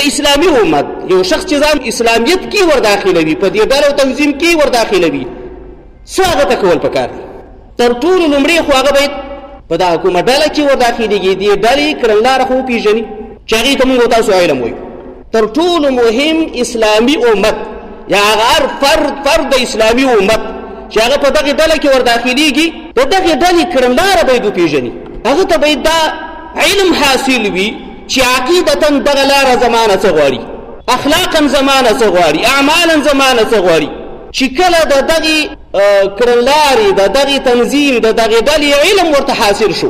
د اسلامي امت یو شخص چې ځان اسلامیت کې ورداخلوي، په دې ډله او تنظیم کې ورداخلوي، څه هغه ته کول پکار دي؟ تر ټولو لومړی خو هغه باید په دغه کومه ډله کې ورداخلېږي، دې ډلې کړنلاره خو وپېژني چې هغې ته موږ تاسو علم وایو. تر ټولو مهم اسلامي امت یا هغه هر فرد فرد د اسلامي امت چې هغه په دغې ډله کې ورداخلېږي، د دغې ډلې کړنلاره باید وپېژني. هغه ته باید دا علم حاصل وي چې عقیدتا دغه لاره زمانه څه غواړي، اخلاقا زمانه څه غواړي، اعمالا زمانه څه غواړي. چې کله د دغې کړنلارې، د دغې تنظیم، د دغې ډلې علم ورته حاصل شو،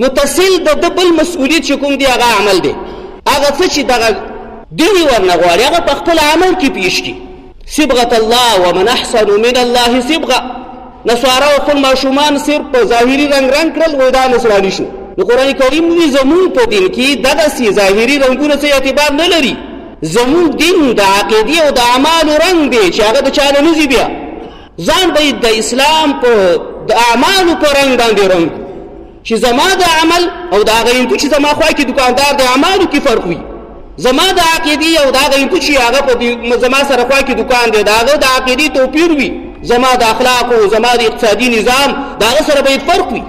متصل د ده بل مسؤلیت چې کوم دی هغه عمل دی. هغه څه چې دغه دین ورنه غواړي هغه په خپل عمل کې پیش کړي. صبغة الله ومن احسن من الله صبغه. نصارا خپل ماشومان صرف په ظاهري رنګ رنګ کړل، وایي دا نصراني شو. نو قرآن کریم وی زمونږ په دین کې دغسې ظاهري رنګونه څه اعتبار نه لري. زمونږ دین د عقیدې او د اعمالو رنګ دی چې هغه د چا نه نه ځي. بیا ځان باید د اسلام په د اعمالو په رنګ باندې رنګ، چې زما د عمل او د هغه هندو چې زما خوا کې دکاندار د اعمالو کې فرق وي، زما د عقیدې او د هغه هندو چې هغه په زما سره خوا کې دکان دی د هغه د عقیدې توپیر وي، زما د اخلاقو، زما د اقتصادي نظام د هغه سره باید فرق وي.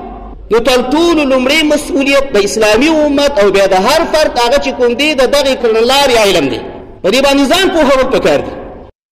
نو تر ټولو لومړی مسؤلیت د اسلامي امت او بیا د هر فرد هغه چې کوم دی د دغې کړنلارې علم دی، په دې باندې ځان پوهول پکار دي.